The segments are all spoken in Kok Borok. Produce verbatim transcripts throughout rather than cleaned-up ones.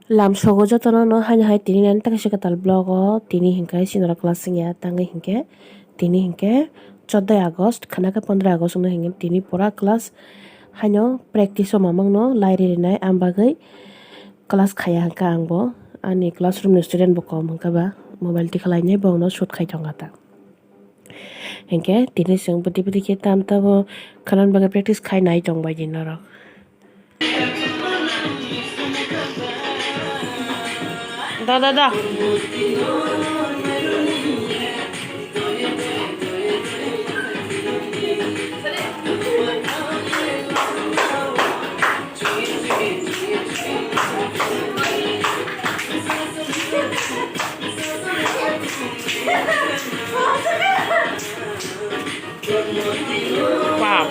Lamsogo jotono no haino hai tini nani takisa kwtal vlog o tini hinkhe chini rok class wngya tangwi hinkhe tini hinkhe choddo August khana khe pondro August wngno hinkhe tini pura class haino practice o mamang no lairi rinai ang bagwi class khaya hinkhe ang bo ani classroom ni student bo kom hinkhe ba mobile tikhlainai bo ang no shoot khai tongo ta. Hinkhe tini chwng bwtwi bwtwi khe tam tabo khwnani bagwi practice khai nai tong bai di norok. Da, da, da. Wow.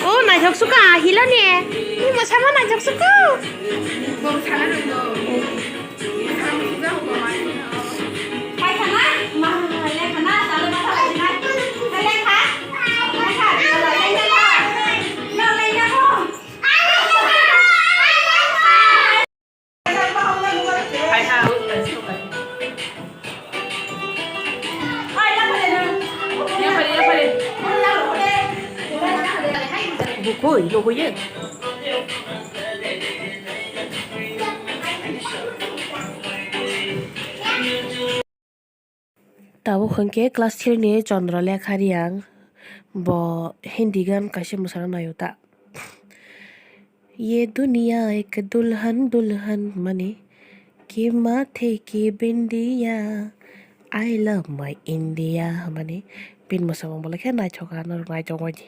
O naithok suka hilo ne. Ni mosa ma naithok suka. Bukui, luguye. Tabuk hwnkhe class three ni Chandra Lekha Reang, bo Hindi gan kaisa mwsana naio ta. Ye duniya ek dulhan dulhan mani, ki mathe ki bindiya, I love my India mani. Bini mwsamung bo lekha naithok, norok naithok bai di.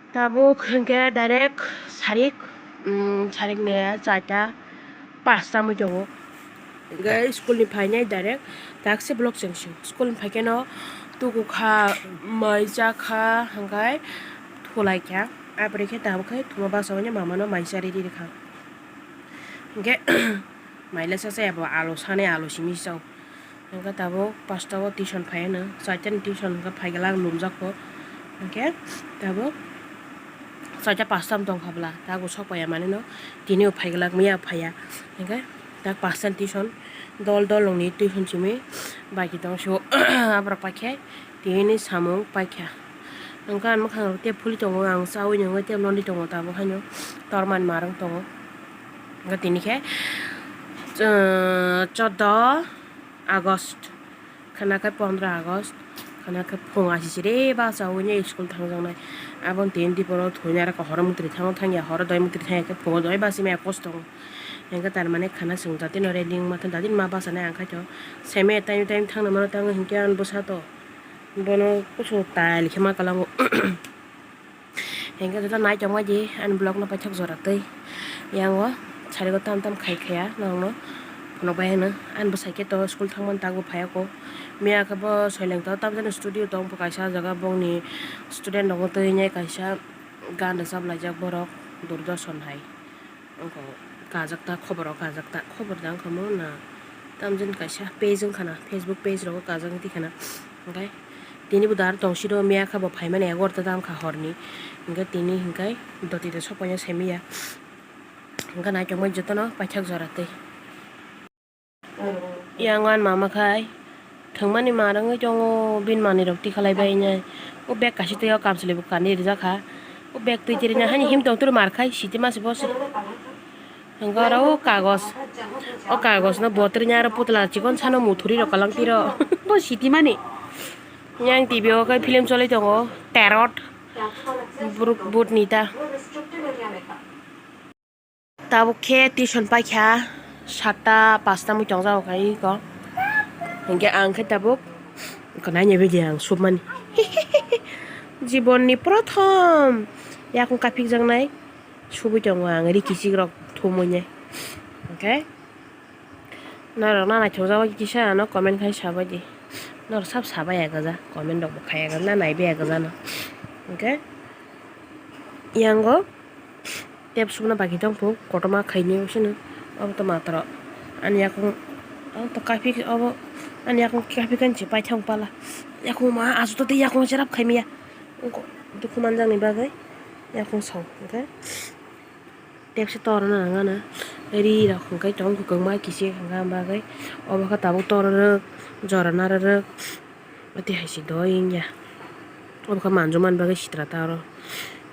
Tabuk hwnkhe direct sarik, mm, sarik ni charta pasta wngwi tongo. Hwnkhe school ni phainai direct tak se vlog cheng sio. School ni phaikhe no tuku kha, mai cha kha, hwnkhe thulai kha. Aboni khe tabuk khe thuma basa o mama no mai cha riri rikha. Hwnkhe mai le cha cha ya bo, alu sanai alu simi chao. Hwnkhe tabuk pasta o tuition phai hwno, charta ni tuition hwnkhe phai glak lumjak bo. Hwnkhe tabuk charta pasta wng tong kha bwla, tabuk sok paiya manwi no tini bo phai glak, miya phaiya. Hwnkhe tak pasta ni tuition dol dol nongni tuition simi bai khe tong sio aborok paikhe tini samung paikha. Hwnkhe ang mwkhang rok tei phuli tongo, ang chaui nungwi tei noni tongo tabuk haino tormani marwng tongo. Hwnkhe tini khe, uh, chordo August, khwna khe pondro August, khwna khe phung asisiri bachaui school thangjaknai. Aboni tini diporo thwina rwkha, horo mwtri thango thangya, horo doi mwtri thangya khe phungo doi bachimaya kosto. Hwnkhe tar mane khwna chwng jatino ready wngma than, jatini ma bachanai ang khaito seme time time thangna mano, tamo hinkhe ani bwsa to bono kuchung style khe ma kwlango. Hwnkhe joto naitokma di ani vlog no paithak jora twi. Yang o sari o tam tam khai khaya nokno phunukbai hwno. Ani bwsai khe to school thangmani tabuk bo phaiya kho. Miya khe bo Soileng to tamjani studio tong bo kaisa jaga, bongni student rokno twi hinwi kaisa gan rwchap laijak borok Doordarshan hai. Wngkha kajak ta, khoboro kajak ta, khobor da wngkha mo na tamjani kaisa page wngkha na, Facebook page rogo kajak wngwi tongkha na. Hwnkhe tini bo dar tong siro, miya khe bo phaimani egarota ta wngkha horni. Hwnkhe tini hwnkhe doti da sok paina saimanya. Hwnkhe naitokmani jotono paithak jora twi. Yang ani mama khai thwngmani mar wngwi tongo, bini manwi rok tikhalai bai nai. O bag kaisa twi o kamchwlwi bo kanwi rijak kha. O bag twi twi rina hani him tong twi mar khai siti masi bo se. Hwnkhe oro o kagos, o kagos no bo twi rina aro putla chikon sano muthuri rok kalang twi rw bo siti mani. Yang T V o khe film choli tongo Terror, Bruk But ni ta. Tabuk khe tuition paikha satta pasta mui tongjago kha iko. Hinkhe ang khe tabuk gwnai ni video ang submani. Jibon ni prothom yakung kaphikjaknai subui tongo ang ri kichik rok thumui nai. Hinkhe norok na naithokjagwi kisa ano comment khai sabaidi. Norok sab sabai ya gwja, comment rok bo khai ya gwja, na naibai ya gwja no. Hinkhe yango. Tep sukna bagi tong phung, kotorma khaini sini. Obo to matro. Ani yakung, ang to kaphik obo, ani yakung kaphik kan se paithang pala. Yakung ma asu to tei yakung cherap khaimiya. Wngkha dukhu manjakni bagwi yakung sao, hwnkhe tepsi torna nangana. Ri rok hwnkhe tong kwkangma kisi hwnkha bagwi. Obo khe tabuk torna rwk, jorana rwk. Ati hai se doi wngya. Obo khe manjak man bagwi sitra ta oro.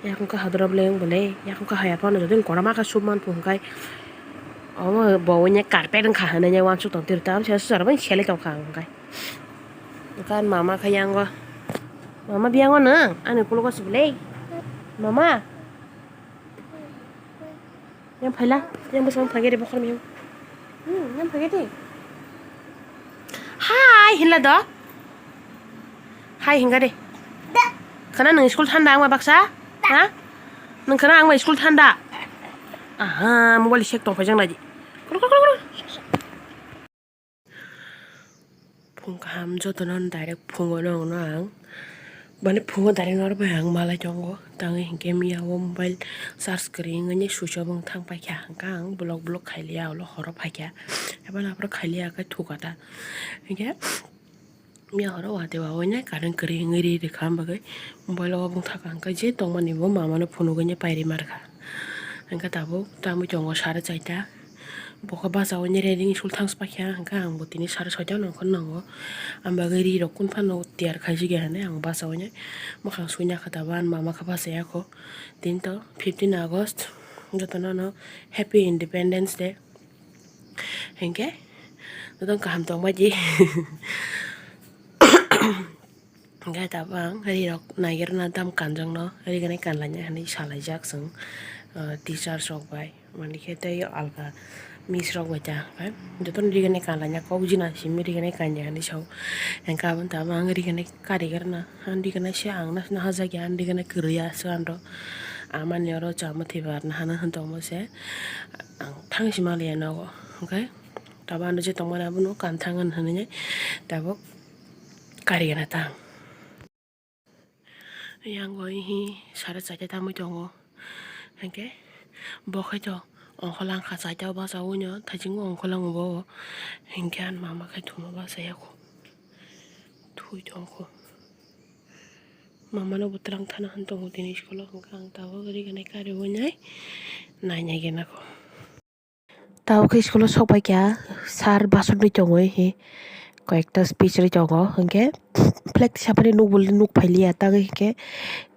Yakung khe hadra bwlai wng bwlai. Yakung khe haya phano joto ni kotorma khe sub man phung khai. Omo bo wngya carpet wngkha hinwi uansuk tong twi rw ta. Amsa sara bai selai tong kha ang khai. Wngkha mama khe yango. Mama biyango nwng? Ani ukologo se bwlai. Mama. Yang phaila, yang bwsang phage de bokhor miyung. Hmm, yang phage de. Hai, hinla do. Hai, hinga de. Khana nwng school thanda ang ma baksa? Ha? Nwng khana ang ma school thanda? Aha, mobile sek tong phai jang naji. Kuru, kuru, kuru, kuru. Phung kaham jotono direct phungo no ang. Mane phungo direct no bai ang malai tongo. Tangwi hinkhe miya o mobile charge kwrwi wngwi switch off wng thang paikha. Hwnkhe ang vlog vlog khailiya ulo horo phaikha. Eba naphoro khailiya khe thukata. Hinkhe miya horo watwi wawinai current kwrwi wngwi ri rikha. Ang bagwi mobile o obo wng thaka hwnkhe je tongmani bo mamano phunugwi pairima rikha. Hwnkhe tabuk tamwi tongo sare chaita. Bo khe bachaui ni ready school thangs paikha, hwnkhe ang bo tini sare soita nongkhor nango. Ang bagwi ri rok kung phano tiyar khaijak ya hinwi ang bachaui ni mwkhang suina kha tabuk ani mama khe bachaya kho. Tini to fifteen August, jotono no Happy Independence Day. Hinkhe jotono kaham tongbai di. Hwnkhe tabuk ang ri rok naigirna tam kanjak no, ri gwnai kanlaina hinwi salaijak chwng, ah, teachers rok bai. Mani khe tei alka Miss rok bai ta, hwnkhe jotono riganai kanlaina kok jina simi riganai kanya hinwi sao. Hwnkhe aboni tabuk ang riganai karigarna, ang riganai se ang nasna hajakya, ang riganai kwrwi aswk ang rw. Amani oro chama thwiba arna hana hwn tongmo se, ang thang si manliya nogo. Hwnkhe tabuk ano je tongmani abono kanthang hwn hwnwi tabuk karigana ta. Yang oi hi sare chaita tangwi tongo. Hwnkhe bo khe to ongkholang kha chaita o bacha o nw thaiching ongkholang bo. Hwnkhe ani mama khe thuma bacha ya kho. Thui tong kho. Mama no bo twlang thana hwn tongo tini school o, hwnkhe ang tabuk riganai kari wngnai nainai gena kho. Tabuk khe school o sok pai kha, sir bason rwi tongwi hi koi ekta speech rwi tongo, hwnkhe flag tisapani nuk bo nuk phailiya, tangwi hwnkhe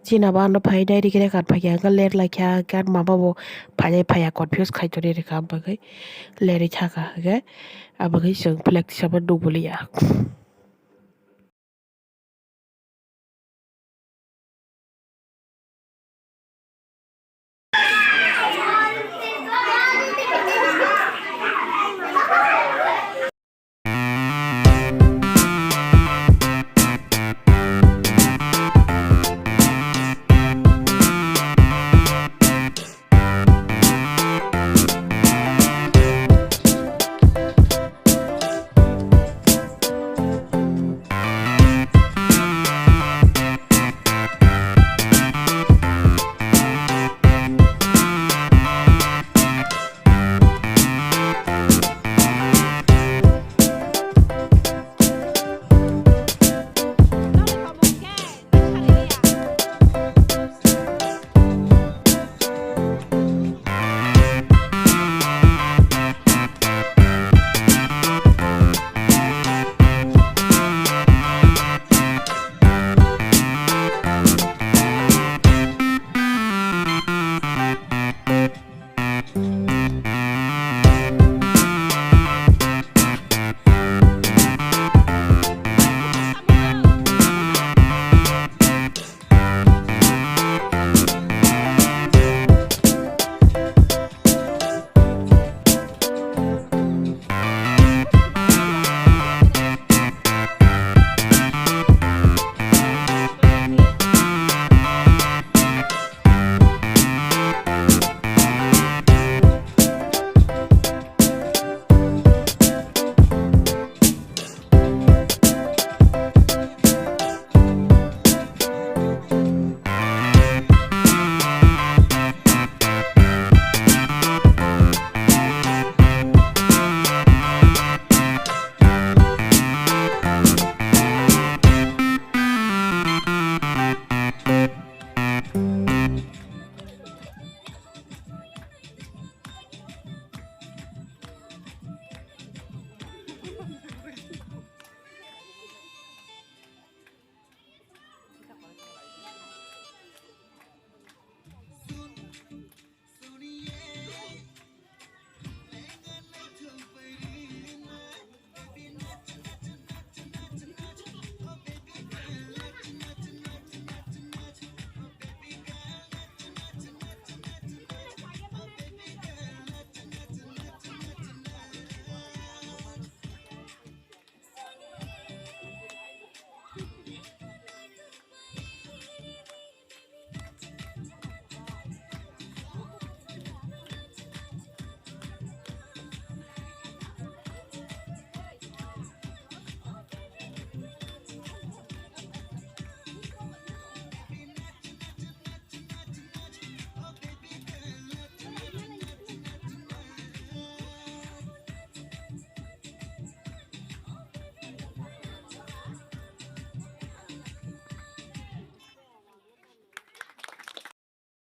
chini bo ano phainai rikhe kan phaikha, hwnkhe ler laikha, hwnkhe ani mama bo phainai phaiya confuse khai tongwi rikha, aboni bagwi lerwi thangkha, hwnkhe aboni bagwi chwng flag tisapani nuk bo liya.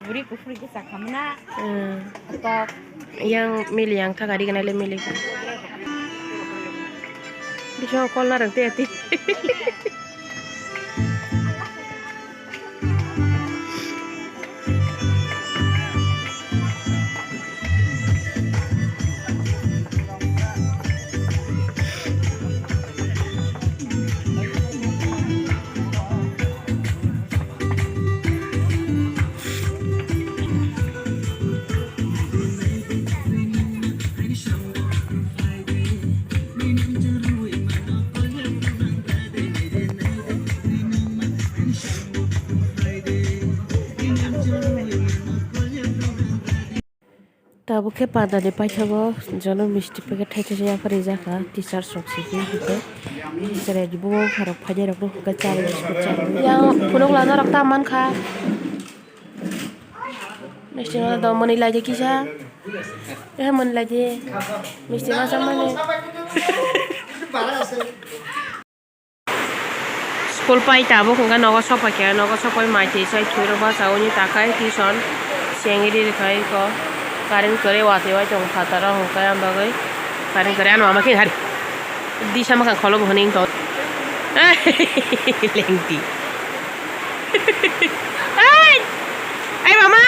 Buri kufur ke sakhamna. Hmm. Tok. Yang mili yang thagari gana le mili. Bisa kol narang te ati. Tabuk khe pandani paithago jono misti packet thai thai yapharwi jakha, teacher rok simi hwnkhe. Teacher ni buma bupharok phainairokno hwnkhe chari biskut chari. Yang phunuk lanarok ta mankha. Misti ma do mwnwi lai di kisa. Eh, mwnwi lai di. Misti ma cha mani. School pai tabuk hwnkhe nogo sopai khe, nogo sopai mai twi sai thwi rw bachaui ni takhai tuition chengri rwkhai kho. Current kwrwi watwi bai tongo phataro hwnkhe, ang bagwi current kwrwi ano ama khe hari disa mwkhang kholo bo hwnwi tong. Lengti. Ai! Ai mama!